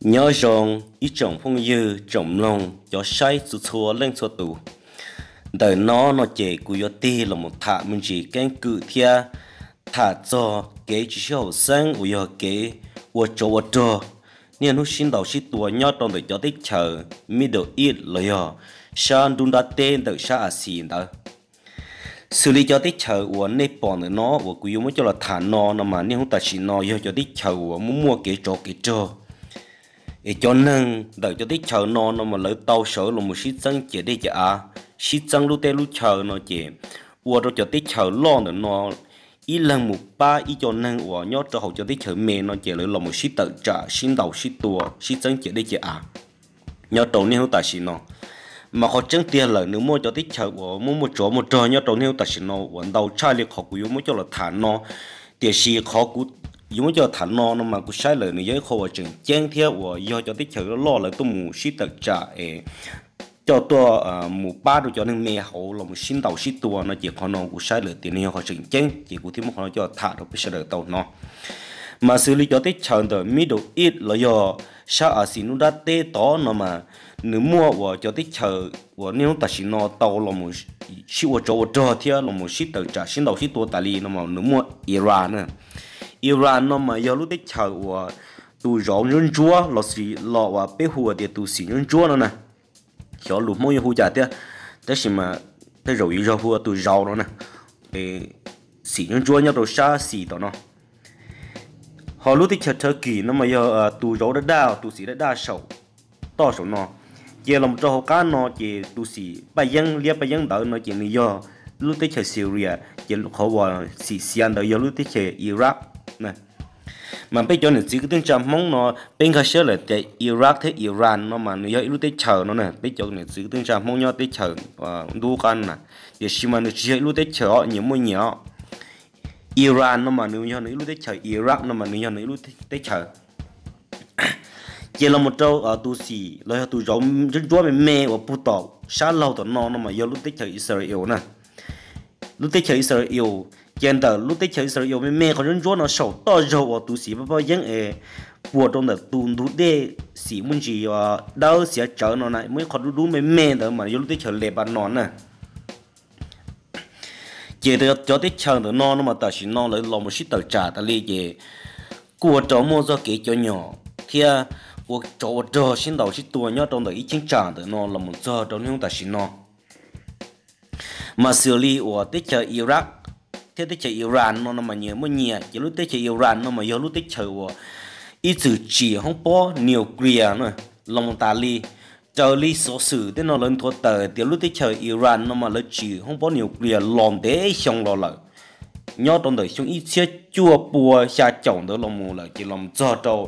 Nyob zoo ib tsoom phooj ywg tsoom mloog cov saib txhua txhua leej txhua tus. Ntawm no no ces kuv yuav tig los mus tham me ntsis keeb kwm thiab tham txog kev tsis sib haum xeeb uas yog kev ua tsov ua rog niaj hnub sib ntaus sib tua nyob rau ntawm cov teb chaws Middle East los yog sab nruab nrab teb ntawm sab Axiv ntawd. Xws li cov teb chaws uas nej pom ntawm no uas kuv yuav muab coj los tham no no mas niaj hnub tam sim no yog cov teb chaws uas muaj muaj kev tsov kev rog, es cov neeg ntawm cov teb chaws no no mas lawv tau sawv los mus sib txeeb ciam dej ciam av, sib txeeb lub teb lub chaw no ces ua rau cov teb chaws loj ntawm no ib leeg mus pab ib co neeg uas nyob rau hauv cov teb chaws me no ces lawv los mus sib tawm tsam sib ntaus sib tua sib txeeb ciam dej ciam av nyob rau niaj hnub tam sim no. Mas qhov tseeb tiag lawm nws muaj cov teb chaws uas muaj muaj tsov muaj rog nyob rau niaj hnub tam sim no uas ntau tshaj li qhov kuv yuav muab coj los tham no. Tiam sis qhov kuv yuav muab coj los tham no no mas kuv saib lawm nws yog ib qho uas tseem ceeb thiab uas yog cov teb chaws loj loj lawv tuaj mus sib tawm tsam es coj tuaj mus pab rau cov neeg me hauv los mus sib ntaus sib tua no ces qhov no kuv saib lawm tias nws yog qhov tseem ceeb ces kuv thiaj muab qhov no coj los tham rau peb sawv daws tau hnov. Mas xws li cov teb chaws ntawm Middle East los yog sab Axiv nruab nrab teb tod no mas nws muaj uas cov teb chaws uas niaj hnub tam sim no tau los sib ua tsov ua rog thiab los sib tawm tsam sib ntaus sib tua tas li no mas nws muaj Iran na. Iran no mas yog lub teb chaws uas tus zauv ntsuab ntsuab los sis los uas peb hu tias tus xim ntsuab ntsuab no na. Xyov lus Hmoob yuav hu cas thiab, tab sis mas tej zaum yuav yog hu ua tus zauv no na. Xim ntsuab ntsuab nyob rau sab xis tom no. Ho lub teb chaws Turkey no mas yog tus zauv daj daj, tus xim daj daj saum toj saum no. Ces los rau hauv qab no ces tus xim paj yeeb liab paj yeeb ntawd no ces nws yog lub teb chaws Syria, ces qhov uas xim xiav ntawd yog lub teb chaws Iraq. Mas peb cov niam txiv kwv tij neej tsa Hmoob no peb nkag siab lawm tias Iraq thiab Iran no mas nws yog ib lub teb chaws no na, peb cov niam txiv kwv tij neej tsa Hmoob nyob teb chaws ntuj qab na. Tiam sis mas nws tsis yog ib lub teb chaws os, nyias muaj nyias os. Iran no mas nws yog nws ib lub teb chaws, Iraq no mas nws yog nws ib lub teb chaws. Ces los mus rau tus xim los yog tus zauv ntsuab ntsuab me me uas puag tom sab laug tom no no mas yog lub teb chaws Israel na. Lub teb chaws Israel, ces ntawm lub teb chaws Israel me me qhov ntsuab ntsuab no saum toj zaug uas tus xim paj paj yeeb es puas rau ntawm tus ntug dej xim muaj ntsis dawb xiav tsawv no na, muaj ib qho dub dub me me ntawd mas yog lub teb chaws Lebanon na. Ces cov teb chaws ntawm no no mas tam sim no lawv los mus sib tawm tsam tas li ces kuj ua rau muaj txoj kev cov nyom thiab ua tsov ua rog sib ntaus sib tua nyob rau ntawm ib cheeb tsam ntawm no los mus txog rau niaj hnub tam sim no. Mas xws li uas teb chaws Iraq thiab teb chaws Iran no no mas nyias muaj nyias, ces lub teb chaws Iran no mas yog lub teb chaws uas ib txwm tsim hoob pob nuclear no los mus tas li. Raws li xov xwm tej no lawv nthuav tawm tias lub teb chaws Iran no mas lawv tsim hoob pob nuclear los ntev xyoo los lawm, nyob rau ntawm xyoo ib txhiab cuaj pua xya caum ntawd los mus lawm ces los txog rau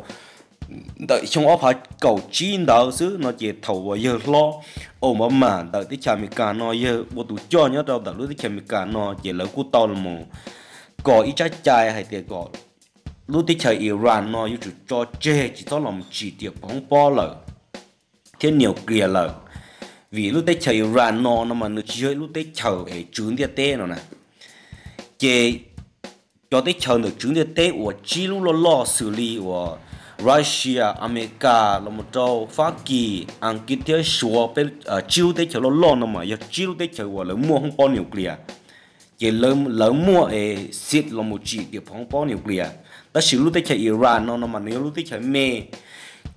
ntawm xyoo ob phav kaum tsib ntawd xwb no ces thaum uas yawg hlob Obama ntawm teb chaws Amelikas no yawg ua tus coj nyob rau ntawm lub teb chaws Amelikas no ces lawv kuj tau los kom ib tsab cai hais tias kom lub teb chaws Iran no yuav tsum tso tseg tsis txhob los tsim riam phom hoob pob lawm thiab nuclear lawm, vim lub teb chaws Iran no no mas nws tsis yog ib lub teb chaws es tswv ntiaj teb no na. Ces cov teb chaws ntawm tswv ntiaj teb uas tsib lub loj loj xws li uas Russia, Amelikas los mus rau Fab Kis, Askiv thiab Suav, peb tsib lub teb chaws loj loj no mas yog tsib lub teb chaws uas lawv muaj hoob pob nuclear. Ces lawv muaj es xim los mus tsim riam phom hoob pob nuclear. Tab sis lub teb chaws Iran no no mas nws yog lub teb chaws me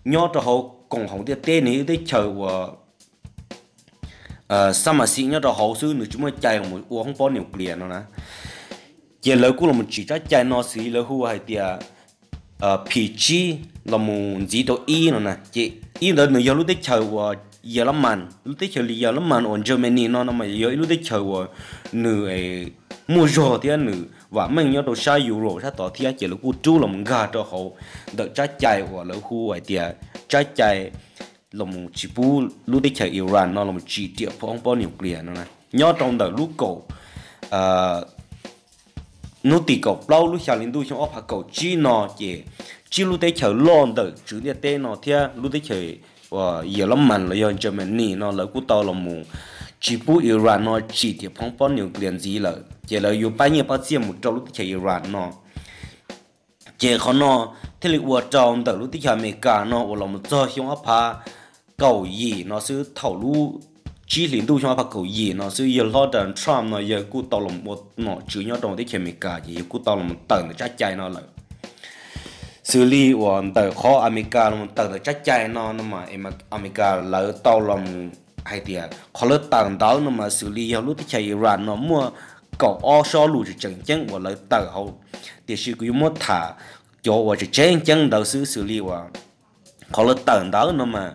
nyob rau hauv koom haum ntiaj teb, nws yog lub teb chaws uas xab mas xim nyob rau hauv xwb, nws tsis muaj cai los ua hoob pob nuclear no na. Ces lawv kuj los mus tsim tsab cai no xws li lawv hu hais tias phim tsib los mus ntxiv rau ib no na. Ces ib ntawd nws yog lub teb chaws uas Yelamas, lub teb chaws li Yelamas uas Germany no no mas yog ib lub teb chaws uas nws muaj zog thiab nws vam meej nyob rau sab Europe sab tod thiab, ces lawv kuj rub los mus nkag rau hauv ntawm tsab cai uas lawv hu hais tias tsab cai los mus tsis pub lub teb chaws Iran no los tsim riam phom hoob pob nuclear no na. Nyob rau ntawm lub kaum hnub tim kaum plaub lub xya hli ntuj xyoo ob phav kaum tsib no ces tsib lub teb chaws loj ntawm tswv ntiaj teb no thiab lub teb chaws uas Yelamas los yog Germany no lawv kuj tau los mus tsis pub Iran no tsim riam phom hoob pob nuclear ntxiv lawm, ces lawv yuav pab nyiaj pab txiaj mus rau lub teb chaws Iran no. Ces qhov no thiaj li ua rau ntawm lub teb chaws Amelikas no uas los mus txog xyoo ob phav kaum yim no xwb, thaum lub tsib hlis ntuj xyoo ob phav kaum yim no xwb, yawg hlob Donald Trump no yawg kuj tau los ua nom tswv nyob rau teb chaws Amelikas ces yawg kuj tau los tawm ntawm tsab cai no lawm. Xws li uas ntawm qhov Amelikas los tawm ntawm tsab cai no no mas Amelikas lawv tau los hais tias qhov lawv tawm ntawd no mas xws li yog lub teb chaws Iran no muaj kaum ob sob lus tseem tseem ceeb uas lawv tawm hauv, tiam sis kuv yuav muab tham cov uas tseem tseem ceeb ntawd xwb. Xws li uas qhov lawv tawm ntawd no mas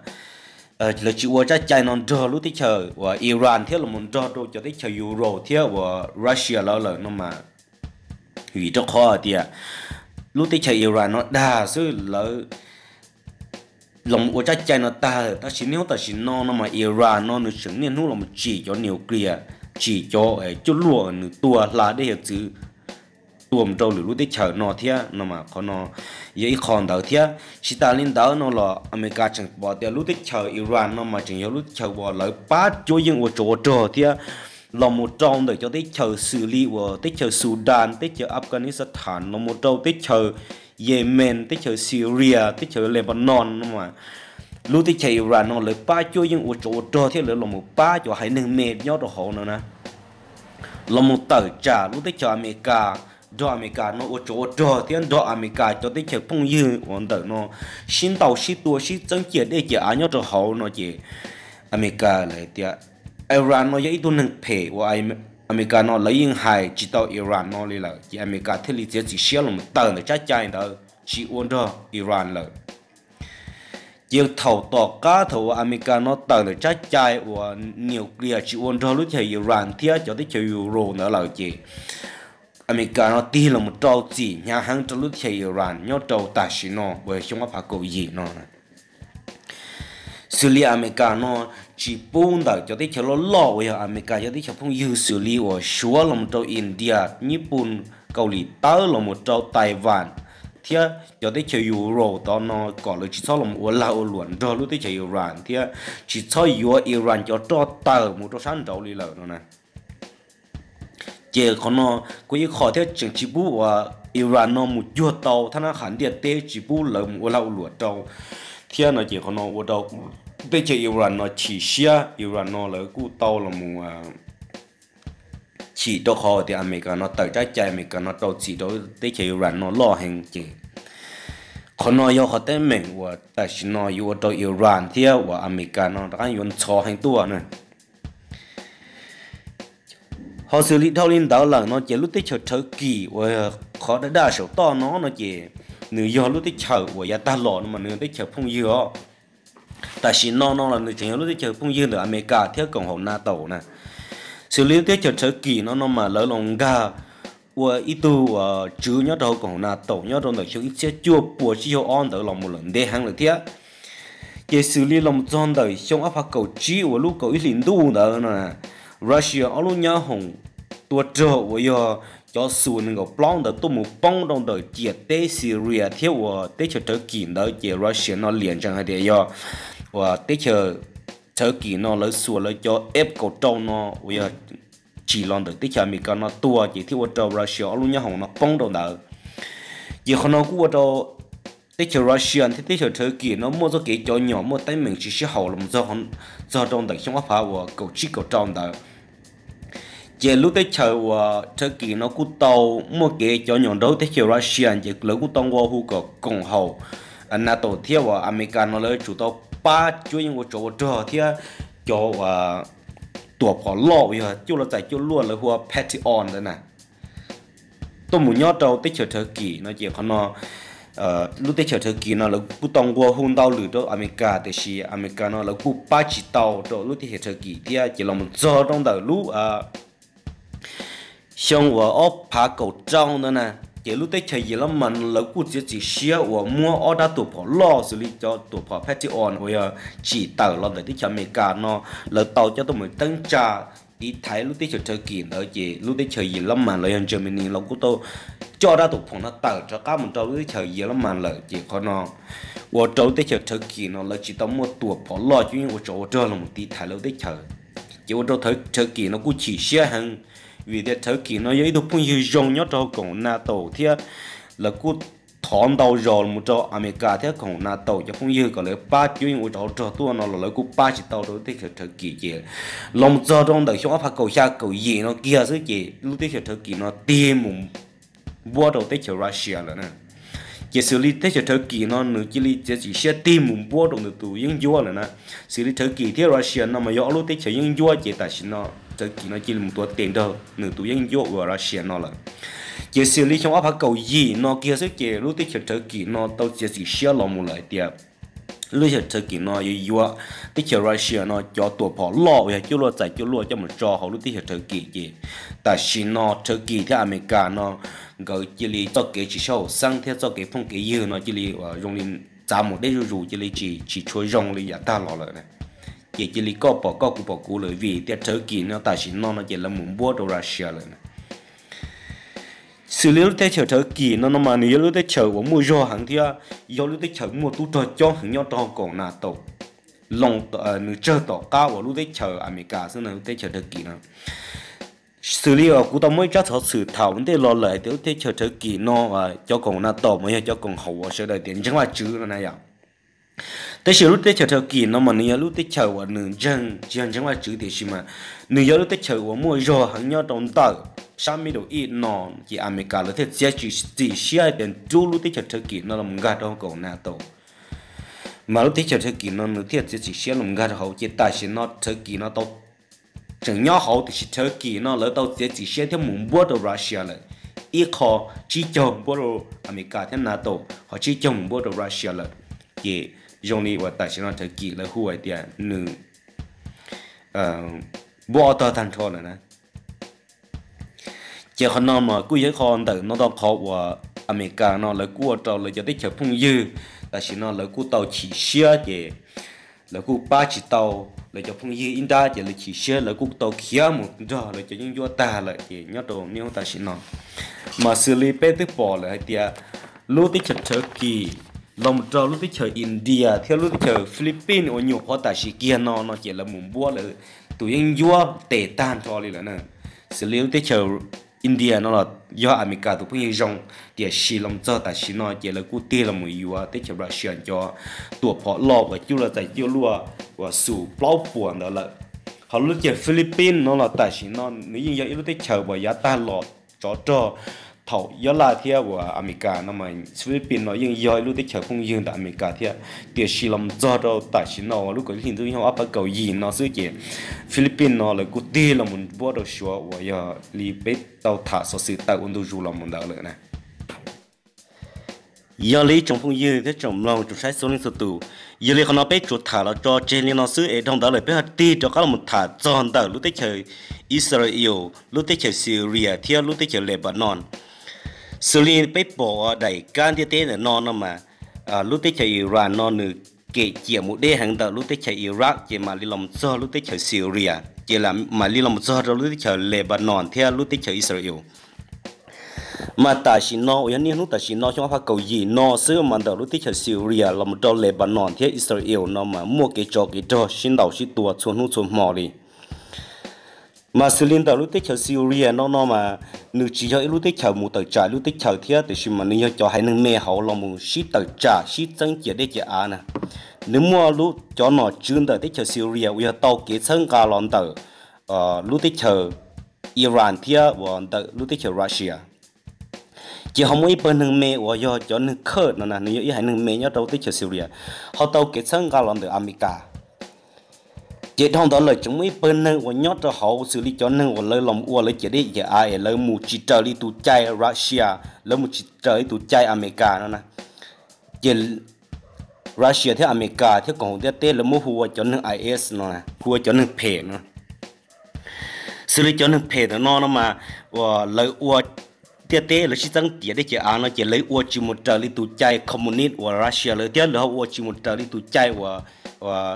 lawv tsis ua tsab cai no nrog lub teb chaws uas Iran thiab los mus nrog rau cov teb chaws Europe thiab uas Russia lawv lawm no mas vim rau qhov hais tias lub teb chaws Iran no dag xwb lawv los ua tsab cai no tag. Tab sis niaj hnub tam sim no no mas Iran no nws tseem niaj hnub los tsim cov nuclear, tsim cov cuaj luaj nws tua hla dej hiav txwv tua mus rau lwm lub teb chaws no thiab no mas qhov no yog ib qho ntawd thiab. Tsis tas li ntawd no los Amelikas tseem pom tias lub teb chaws Iran no mas tseem yog lub teb chaws uas lawv pab cuab yeej ua tsov ua rog thiab los mus rau ntawm cov teb chaws xws li uas teb chaws Sudan, teb chaws Afghanistan, los mus rau teb chaws Yemen, teb chaws Syria, teb chaws Lebanon no mas lub teb chaws Iran no lawv pab cuab yeej ua tsov ua rog thiab lawv los mus pab cov haiv neeg me nyob rau hauv no na los mus tawm tsam lub teb chaws Amelikas, nrog Amelikas no ua tsov ua rog thiab nrog Amelikas cov teb chaws phooj ywg uas ntawm no sib ntaus sib tua sib txeeb ciam dej ciam av nyob rau hauv no ces Amelikas lawv tias Iran no yog ib tug neeg phem uas Amelikas no lawv yeej hais tsis tau Iran no li lawm ces Amelikas thiaj li txiav txim siab los tawm ntawm tsab cai ntawd tsis ua nrog Iran lawm. Ces thaum tom qab thaum uas Amelikas no tawm ntawm tsab cai uas nuclear tsis ua nrog lub teb chaws Iran thiab cov teb chaws Europe ntawd lawm ces Amelikas no tig los mus rau txim hnyav heev rau lub teb chaws Iran nyob rau tam sim no uas xyoo ob phav kaum yim no. Xws li Amelikas no tsis pub ntawm cov teb chaws loj loj uas yog Amelikas cov teb chaws phooj ywg xws li uas Suav los mus rau India, Nyij Pooj, Kaus Lim Tawb los mus rau Taiwan thiab cov teb chaws Europe tod no kom lawv tsis txhob los ua lag ua luam nrog lub teb chaws Iran thiab tsis txhob yuav Iran cov roj tawm mus rau sab nraud li lawm no na. Ces qhov no kuj ib qho thiab tseem tsis pub uas Iran no mus cuag tau thab nab qhas ntiaj teb, tsis pub lawv mus ua lag ua luam rau thiab no ces qhov no ua rau teb chaws Iran no chim siab. Iran no lawv kuj tau los mus chim rau qhov tias Amelikas no tawm tsab cai Amelikas no rau txim rau teb chaws Iran no loj heev ces qhov no yog qhov teeb meem uas tam sim no yuav ua rau Iran thiab uas Amelikas no rov qab yuav ntxhov heev tuaj na. Ho xws li dhau li ntawd lawm no ces lub teb chaws Thawv Kis uas qhov daj daj saum toj no no ces nws yog lub teb chaws uas yav tag los no mas nws yog teb chaws phooj ywg os. Tam sim no no los nws tseem yog lub teb chaws phooj ywg ntawm Amelikas thiab koom haum NATO na. Xws li lub teb chaws Thawv Kis no no mas lawv los nkag ua ib tug uas tswv nyob rau hauv koom haum NATO nyob rau ntawm xyoo ib txhiab cuaj puas tsib caug ob ntawd los mus lawm ntev heev lawm thiab. Ces xws li los txog ntawm xyoo ob phav kaum tsib uas lub kaum ib hlis ntuj ntawd no, Russia ob lub nyab hoom tua rog uas yog cov Su nees nkaum plaub ntawd tuaj mus poob rau ntawm ciam teb Syria thiab uas teb chaws Thawv Kis ntawd ces Russia no liam ntsees hais tias yog uas teb chaws Thawv Kis no lawv xuas lawv cov F kaum rau no uas yog tsim los ntawm teb chaws Amelikas no tua ces thiaj ua rau Russia ob lub nyab hoom no poob rau ntawd. Ces qhov no kuj ua rau teb chaws Russia thiab teb chaws Thawv Kis no muaj txoj kev cov nyom muaj teeb meem tsis sib haum los txog rau ntawm xyoo ob phav uas kaum tsib kaum rau ntawd. Ces lub teb chaws uas Thawv Kis no kuj tau muaj kev cov nyom nrog lub teb chaws Russia ces lawv kuj tau nqua hu kom koom haum NATO thiab uas Amelikas no lawv tsum tau pab cuab yeej ua tsov ua rog thiab cov uas tuam phom loj uas yog cuaj luaj txais cuaj luaj lawv hu ua Patriot ntawd na tuaj mus nyob rau teb chaws Thawv Kis no ces qhov no lub teb chaws Thawv Kis no lawv kuj tau nqua hu ntau lwm rau Amelikas tiam sis Amelikas no lawv kuj pab tsis tau rau lub teb chaws Thawv Kis thiab ces los txog rau ntawm lub xyoo uas ob phav kaum rau ntawd na, ces lub teb chaws Yelemas lawv kuj txiav txim siab uas muab ob rab tuam phom loj xws li cov tuam phom Patriot uas yog tsim tawm los ntawm teb chaws Amelikas no lawv tau coj tuaj mus teeb tsa tiv thaiv lub teb chaws Thawv Kis ntawd ces lub teb chaws Yelemas los yog Germany los kuj tau coj rab tuam phom no tawm rov qab mus rau lub teb chaws Yelemas lawm ces qhov no ua rau lub teb chaws Thawv Kis no lawv tsis tau muaj tuam phom loj cuab yeej ua tsov ua rog los mus tiv thaiv lawv teb chaws. Ces ua rau Thawv Kis no kuj chim siab heev vim tias Thawv Kis no yog ib tug phooj ywg zoo nyob rau hauv koom NATO thiab lawv kuj qov ntau zog los rau Amelikas thiab koom NATO cov phooj ywg kom lawv pab cuab yeej ua tsov rog tuaj no los lawv kuj pab tsis tau rau lub teb chaws Thawv Kis ces los mus txog rau ntawm xyoo ob phav kaum xya kaum yim no kiag xwb ces lub teb chaws Thawv Kis no tig mus npuab rau teb chaws Russia lawm na. Ces xws li teb chaws Thawv Kis no nws cia li txiav txim siab tig mus npuab rau nws tus yeeb ncuab lawm na. Xws li Thawv Kis thiab Russia no mas yog ob lub teb chaws yeeb ncuab ces tam sim no Thawv Kis no cia li mus tuav tes nrog nws tus yeeb ncuab uas Russia no lawm. Ces xws li xyoo ob phav kaum yim no kiag xwb ces lub teb chaws Thawv Kis no tau txiav txim siab los mus lawm hais tias lub teb chaws Thawv Kis no yuav yuav teb chaws Russia no cov tuam phom loj uas yog cuaj luaj txais cuaj luaj coj mus tso hauv lub teb chaws Thawv Kis ces tam sim no Thawv Kis thiab Amelikas no nkawd cia li txoj kev tsis sib haum xeeb thiab txoj kev phooj kev ywg no cia li zoo li txav mus deb zuj zus cia li tsis tshua zoo li yav tag los lawm na. Ces cia li koj pom koj kuv pom kuv lawm vim tias Thawv Kis no tam sim no no ces lawv mus npuab rau Russia lawm na. Xws li lub teb chaws Thawv Kis no no mas nws yog lub teb chaws uas muaj zog heev thiab yog lub teb chaws muaj tub rog coob heev nyob rau hauv koom NATO. Loo, nws tsawg tom qab uas lub teb chaws Amelikas xwb na, lub teb chaws Thawv Kis no. Xws li uas kuv tau muab ib tsab xov xwm tham ua ntej los lawm hais tias lub teb chaws Thawv Kis no cov koom NATO mas yog cov koom haum uas sawv daws tias ntseeg Vajtswv no na yom. Tab sis lub teb chaws Thawv Kis no mas nws yog lub teb chaws uas nws ntseeg, tsis yog ntseeg Vajtswv tiam sis mas nws yog lub teb chaws uas muaj zog heev nyob rau ntawm sab Middle East no, ces Amelikas lawv thiaj txiav txim siab hais tias rub lub teb chaws Thawv Kis no los nkag rau hauv koom NATO. Mas lub teb chaws Thawv Kis no nws thiaj txiav txim siab los nkag rau hauv ces tam sim no Thawv Kis no tau tseem nyob hauv tiam sis Thawv Kis no lawv tau txiav txim siab thiab mus npuab rau Russia lawm. Ib qho tsib caug npuab rau Amelikas thiab NATO, qhov tsib caug mus npuab rau Russia lawm. Ces zoo li uas tam sim no Thawv Kis lawv hu hais tias nws npuab ob tog tag nrho lawm na. Ces qhov no mas kuj yog ib qho ntawm no tau qhov uas Amelikas no lawv kuj ua rau lawv cov teb chaws phooj ywg tam sim no lawv kuj tau chim siab ces lawv kuj pab tsis tau lawv cov phooj ywg ib nrab ces lawv chim siab lawv kuj tau khiav mus nrog lawv cov yeeb ncuab tag lawm ces nyob rau niaj hnub tam sim no. Mas xws li peb twb pom lawm hais tias lub teb chaws Thawv Kis los mus rau lub teb chaws India thiab lub teb chaws Philippines uas nyuam qhuav tam sim kiag no no ces lawv mus npuab lawv tus yeeb ncuab tes tag nrho li lawm na. Xws li lub teb chaws India no los yog Amelikas tus phooj ywg zoo, tiam sis los txog tam sim no ces lawv kuj tig los mus yuav teb chaws Russia cov tuam phom loj uas cuaj luaj txais cuaj luaj uas xum plaub puas ntawd lawm. Ho lub teb chaws Philippines no los tam sim no nws yeej yog ib lub teb chaws uas yav tag los tsov rog thaum Yob Laj thiab uas Amelikas no mas Philippines no yeej yog ib lub teb chaws phooj ywg ntawm Amelikas thiab. Tiam sis los txog rau tam sim no uas lub kaum ib hlis ntuj xyoo ob phav kaum yim no xwb ces Philippines no lawv kuj tig los mus npuab rau Suav uas yog li peb tau tham xov xwm tawm ua ntu zus los mus ntawd lawm na. Yog li ib tsoom phooj ywg thiab tsoom mloog tsoom saib txhua leej txhua tus, yog li qhov no peb tsuas tham los tso tseg li no xwb es dhau ntawd lawm peb ho tig rov qab los tham txog ntawm lub teb chaws Israel, lub teb chaws Syria thiab lub teb chaws Lebanon. Xws li peb pom daim kab ntiaj teb ntawm no no mas lub teb chaws Iran no nws kem ciam mus deb heev ntawm lub teb chaws Iraq ces mam li los txog lub teb chaws Syria, ces mam li los txog rau lub teb chaws Lebanon thiab lub teb chaws Israel. Mas tam sim no uas yog niaj hnub tam sim no xyoo ob phav kaum yim no xwb mas ntawm lub teb chaws Syria los mus rau Lebanon thiab Israel no mas muaj kev tsov kev rog sib ntaus sib tua txhua hnub txhua hmo li. Mas xws li ntawm lub teb chaws Syria no no mas nws tsis yog ib lub teb chaws mus tawm tsam lub teb chaws thiab tiam sis mas nws yog cov haiv neeg me hauv los mus sib tawm tsam sib txeeb ciam dej ciam av na. Nws muaj lub cov nom tswv ntawm teb chaws Syria uas yog tau kev txhawb nqa los ntawm lub teb chaws Iran thiab uas ntawm lub teb chaws Russia. Ces ho muaj ib pawg neeg me uas yog cov neeg Kurd no na, nws yog ib haiv neeg me nyob rau teb chaws Syria, ho tau kev txhawb nqa los ntawm Amelikas. Ces dhau ntawd lawm tseem muaj ib pawg neeg uas nyob rau hauv xws li cov neeg uas lawv los ua lawv ciam dej ciam av es lawv mus tsis raws li tus cai Russia, lawv mus tsis raws li tus cai Amelikas no na. Ces Russia thiab Amelikas thiab koom haum ntiaj teb lawv muab hu ua cov neeg I S no, hu ua cov neeg phem no. Xws li cov neeg phem ntawm no no mas uas lawv ua ntiaj teb lawv sib txeeb ciam dej ciam av no ces lawv ua tsis mus raws li tus cai communist uas Russia lawv thiab lawv ho ua tsis mus raws li tus cai uas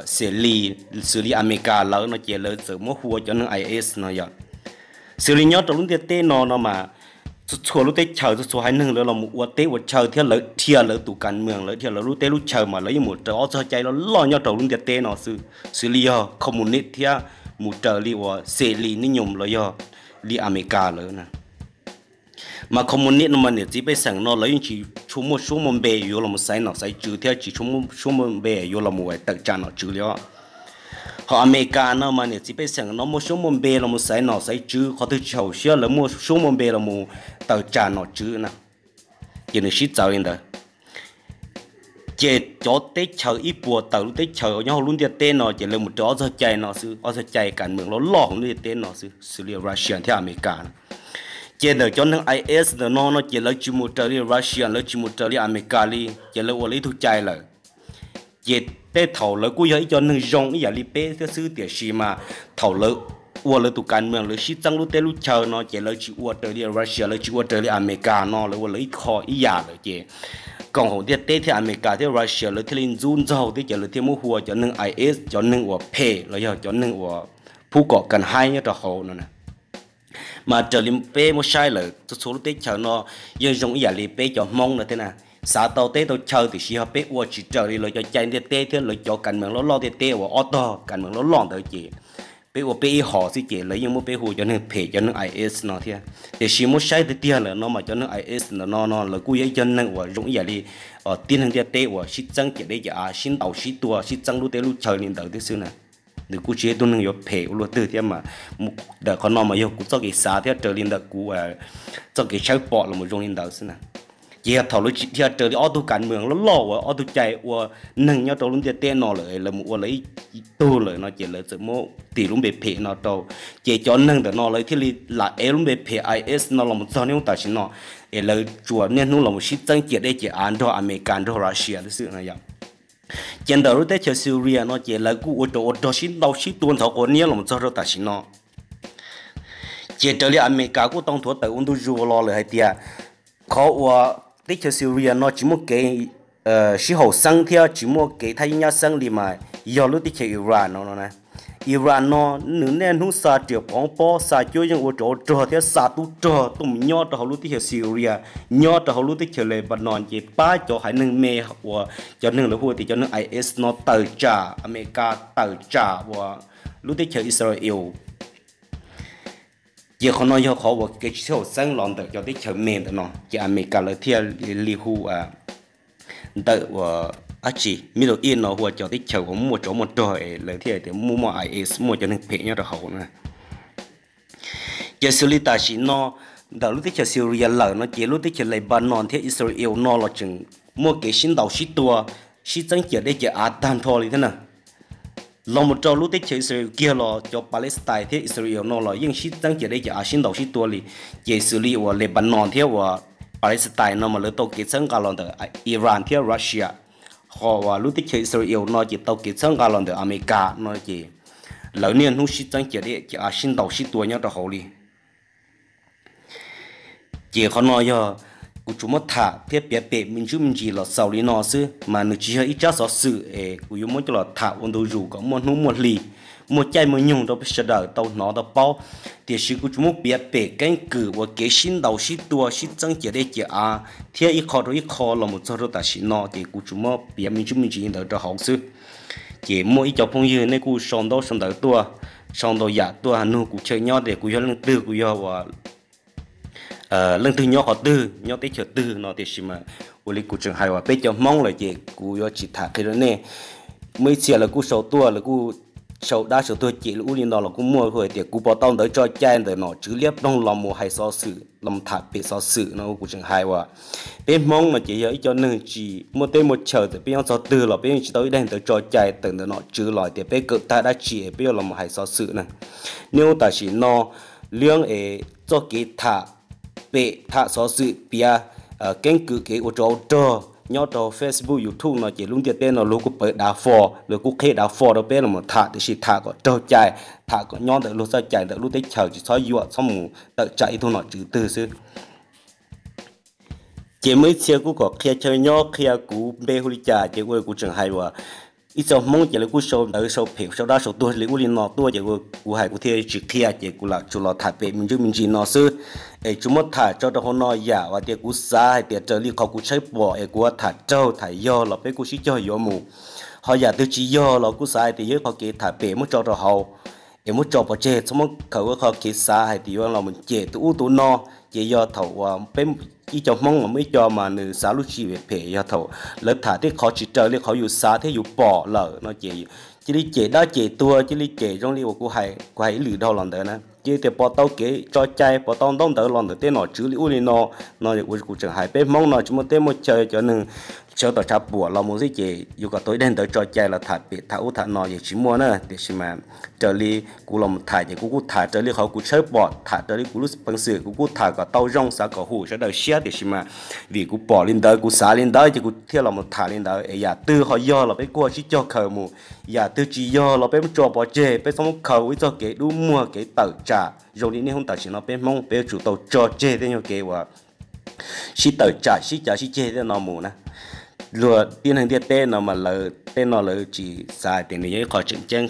xes lis xws li Amelikas lawv no ces lawv txawm muab hu ua cov neeg I S no yom. Xws li nyob rau lub ntiaj teb no no mas txhua txhua lub teb chaws txhua txhua haiv neeg lawv los mus ua teb ua chaw thiab lawv dhia lawv tus kas mees lawv dhia lawv lub teb lub chaw mas lawv yeej mus raws ob txoj cai loj loj nyob rau lub ntiaj teb no xwb, xws li yog communist thiab mus raws li uas xes lis nib nyoos los yog li Amelikas lawv na. Mas communist no mas niam txiv pej xeem no lawv yeej tsis tshua muaj suab muaj npe yuav los xaiv nom xaiv tswv thiab tsis tshua muaj suab muaj npe yuav los tawm tsam nom tswv li os. Ho Amelikas no mas niam txiv pej xeem no muaj suab muaj npe los xaiv nom xaiv tswv, qhov twg tsis haum siab lawv muaj suab muaj npe los tawm tsam nom tswv na. Ces nws sib txawv li ntawd. Ces cov teb chaws ib puas tawm lub teb chaws nyob hauv lub ntiaj teb no ces lawv mus raws ob txog cai no xwb, ob txog cai kas mees loj loj hauv ntiaj teb no xwb, xws li Russia thiab Amelikas. Ces ntawm cov neeg I S ntawm no no ces lawv tsis mus raws li Russia, lawv tsis mus raws li Amelikas li, ces lawv ua lawv ib tug cai lawm. Ces tej thaum lawv kuj yog ib co neeg zoo ib yam li peb thiab xwb, tiam sis mas thaum lawv ua lawv tus kas mees lawv sib txeeb lub teb lub chaw no ces lawv tsis ua raws li Russia, lawv tsis ua raws li Amelikas no, lawv ua lawv ib qho ib yam lawm ces koom haum ntiaj teb thiab Amelikas thiab Russia lawv thiaj li ntxub ntxaug thiab ces lawv thiaj muab hu ua cov neeg I S, cov neeg uas phem los yog cov neeg uas phub kom kas haib nyob rau hauv no. Mas raws li peb muab saib lawm txhua txhua lub teb chaws no yeej zoo ib yam li peb cov Hmoob no thiab na, xav tau teb tau chaw tiam sis yog peb ua tsis raws li lawv cov cai ntiaj teb thiab lawv cov kas mees loj loj ntiaj teb uas ob tog kas mees loj loj ntawd ces peb ua peb ib hom xwb ces lawv yeej muab peb hu cov neeg phem cov neeg I S no thiab. Tiam sis muab saib tiag tiag lawm no mas cov neeg I S ntawm no no lawv kuj yog ib cov neeg uas zoo ib yam li tib neeg ntiaj teb uas sib txeeb ciam deb ciam av, sib ntaus sib tua, sib txeeb lub teb lub chaw li ntawd thiab xwb na. Nws kuj tsis yog ib tug neeg yuav phem ua luaj twg thiab mas ntawm qhov no mas yog kuv txoj kev xav thiab raws li ntawm kuv txoj kev tshawb pom los zoo li ntawd xwb na. Ces yog thaum lawv tsis dhia raws li ob tug kas mees loj loj uas ob tug cai ua neeg nyob rau lub ntiaj teb no lawm, lawv mus ua lawv ib tug lawm no ces lawv txawm muab tis lub npe phem no rau. Ces cov neeg ntawm no lawv thiaj li lam ev lub npe phem I S no los mus txog niaj hnub tam sim no, es lawv tsuas niaj hnub los mus sib txeeb ciam dej ciam av nrog Amelikas nrog Russia xwb no yom. Ces ntawm lub teb chaws Syria no ces lawv kuj ua rog ua rog sib ntaus sib tua ntxhov quav niab los mus txog rau tam sim no. Ces raws li Amelikas kuj tau nthuav tawm ua ntu zus los lawm hais tias qhov uas teb chaws Syria no tsis muaj kev sib haum xeeb thiab tsis muaj kev thaj yeeb nyab xeeb li mas yog lub teb chaws Iran no no na. Iran no nws niaj hnub xa riam pov pob, xa cuab yeej ua rog ua rog thiab xa tub rog tuaj mus nyob rau hauv lub teb chaws Syria, nyob rau hauv lub teb chaws Lebanon ces pab cov haiv neeg me uas cov neeg lawv hu tias cov neeg I S no tawm tsam Amelikas, tawm tsam uas lub teb chaws Israel. Ces qhov no yog qhov uas kev tsis sib haum xeeb los ntawm cov teb chaws me ntawm no ces Amelikas lawv thiaj li hu ntawm uas dab tsi Middle East no hu ua cov teb chaws uas muaj tsov muaj rog es lawv thiaj tias muaj muaj I S, muaj cov neeg phem nyob rau hauv na. Ces xws li tam sim no ntawm lub teb chaws Syria lawm no ces lub teb chaws Lebanon thiab Israel no los tseem muaj kev sib ntaus sib tua, sib txeeb ciam dej ciam av tag nrho li thiab na. Los mus rau lub teb chaws Israel kiag los cov Palestine thiab Israel no los yeej sib txeeb ciam dej ciam av sib ntaus sib tua li. Ces xws li uas Lebanon thiab uas Palestine no mas lawv tau kev txhawb nqa los ntawm Iran thiab Russia, ho uas lub teb chaws Israel no ces tau kev txhawb nqa los ntawm Amelikas no ces lawv niaj hnub sib txeeb ciam dej ciam av sib ntaus sib tua nyob rau hauv li. Ces qhov no yog kuv tsuas muab tham thiab piav pem me ntsis me ntsis los xaus li no xwb, mas nws tsis yog ib tsab xov xwm es kuv yuav muab coj los tham ua ntu zus kom muaj hnub muaj hli, muaj caij muaj nyoog rau peb sawv daws tau hnov tau paub. Tiam sis kuv tsuas muab piav pem keeb kwm uas kev sib ntaus sib tua sib txeeb ciam dej ciam av thiab ib qho rau ib qho los mus txog rau tam sim no ces kuv tsuas muab piav me ntsis me ntsis li ntawd rau hauv xwb. Ces muaj ib co phooj ywg nej kuj sau ntaub sau ntawv tuaj, sau ntau yam tuaj nug kuv chaw nyob tias kuv yog leej twg, kuv yog uas leej twg nyob qhov twg nyob teb chaws twg no, tiam sis mas ua li kuv tseem hais uas peb cov Hmoob lawm ces kuv yuav tsis tham qhia rau nej. Muaj ib txhia lawv kuj sau tuaj, lawv kuj sau dab sau tuag cem li ub li no los kuj muaj, hu tias kuv pom tau ntawv tso cai ntawm nom tswv liab ploog los mus hais xov xwm los tham pem xov xwm no. Kuv tseem hais uas peb Hmoob no ces yog ib co neeg tsis muaj teb muaj chaw, txawm peb nyob txog twg los peb yeej tsis tau ib daim ntawv tso cai tawm ntawm nom tswv los tias peb kawm tag dab tsi peb yuav los mus hais xov xwm na. Niaj hnub tam sim no liab es txoj kev tham pem tham xov xwm piav keeb kwm kev ua tsov ua rog nyob rau Facebook, YouTube no ces lub ntiaj teb no luag kuj pawv dav fo, luag kuj qheb dav fo rau peb los tham, tiam sis tham kom raug cai, tham kom nyob ntawm luag txoj cai ntawm lub teb chaws, tsis txhob yuam txhob mus tawm tsam ib tug nom tswv twg xwb. Ces muaj ib txhia kuj kom qhia chaw nyob, qhia kuv npe hu li cas, ces ua kuv tseem hais uas ib txhia Hmoob ces lawv kuj sau ntawv sau phem sau dab sau tuag li ub li no tuaj, ces kuv hais kuv thiaj tsis qhia, ces kuv lam tsuas los tham pem me ntsis me ntsis no xwb. Es tsuas muab tham tso rau hauv no yam uas tias kuv xav hais tias raws li qhov kuv tshawb pom es kuv tham raug tham yog los peb kuj sib cog yuav mus. Ho yam twg tsis yog los kuj xav hais tias yog ib qho kev tham pem muab tso rau hauv, es muab tso pov tseg, txhob muab khaws ua qhov kev xav hais tias yuav los mus cem tus ub tus no, Ces yog thaum uas peb ib co Hmoob mas muaj ib co mas nws xav lub tsis phem phem, yog thaum lawv tham tej qhov tsis raws li qhov yus xav thiab yus pom lawm no ces cia li cem dab cem tuag, cia li cem zoo li uas kuv hais ib lwm dhau los ntawd na, cia li tias pov tau kev tso cai, pov tau ntaub ntawv los ntawm tej nom tswv li ub li no. No ua kuv tseem hais peb Hmoob no tsis muaj teb muaj chaw, cov neeg sawv tom tshav puam los mus xwb ces yuav kom tau ib daim ntawv tso cai los tham pem tham ub tham no yeej tsis muaj na. Tiam sis mas raws li kuv los mus tham ces kuv kuj tham raws li qhov kuv tshawb pom, tham raws li kuv lub peev xwm, kuv kuj tham kom tau zoo, xav kom hum sawv daws siab. Tiam sis mas vim kuv pom li ntawd, kuv xav li ntawd ces kuv thiaj los mus tham li ntawd. Es yam twg ho yog los peb kuj sib cog khaws mus, yam twg tsis yog los peb muab tso pov tseg, peb txhob muab khaws ua ib txoj kev dub muag, kev tawm tsam zoo li niaj hnub tam sim no peb Hmoob. Peb yuav tsum tau tso tseg tej nyuag kev uas sib tawm tsam, sib cav sib ceg tej no mus na. Luag tib neeg ntiaj teb no mas lawv tej no lawv tsis xav tias nws yog ib qho tseem ceeb,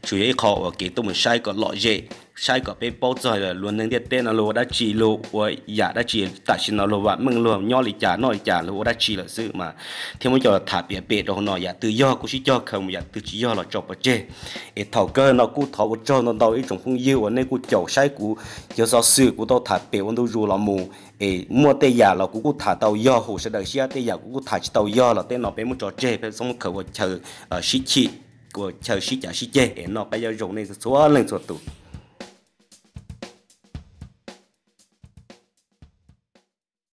tsuas yog ib qho uas kev tuaj mus saib kom lom zem, saib kom peb paub txog luag neeg ntiaj teb no luag ua dab tsi, luag ua yam dab tsi, tam sim no luag vam meej, luag nyob li cas noj li cas, luag ua dab tsi lawm xwb mas thiaj muab coj los tham piav pem rau hauv no. Yam twg yog kuj sib cog khaws mus, yam twg tsis yog los tso pov tseg. Es thaum kawg no kuj thov ua tsaug ntau ntau ib tsoom phooj ywg uas nej kuj caum saib kuv cov xov xwm kuv tau tham pem ua ntu zus los mus. Es muaj tej yam los kuv kuj tham tau yog hum sawv daws siab, tej yam kuv kuj tham tsis tau yog los tej no peb muab tso tseg, peb txhob muab khaws ua chaw sib chim, ua chaw sib cav sib ceg. Es noj qab nyob zoo nej txhua leej txhua tus.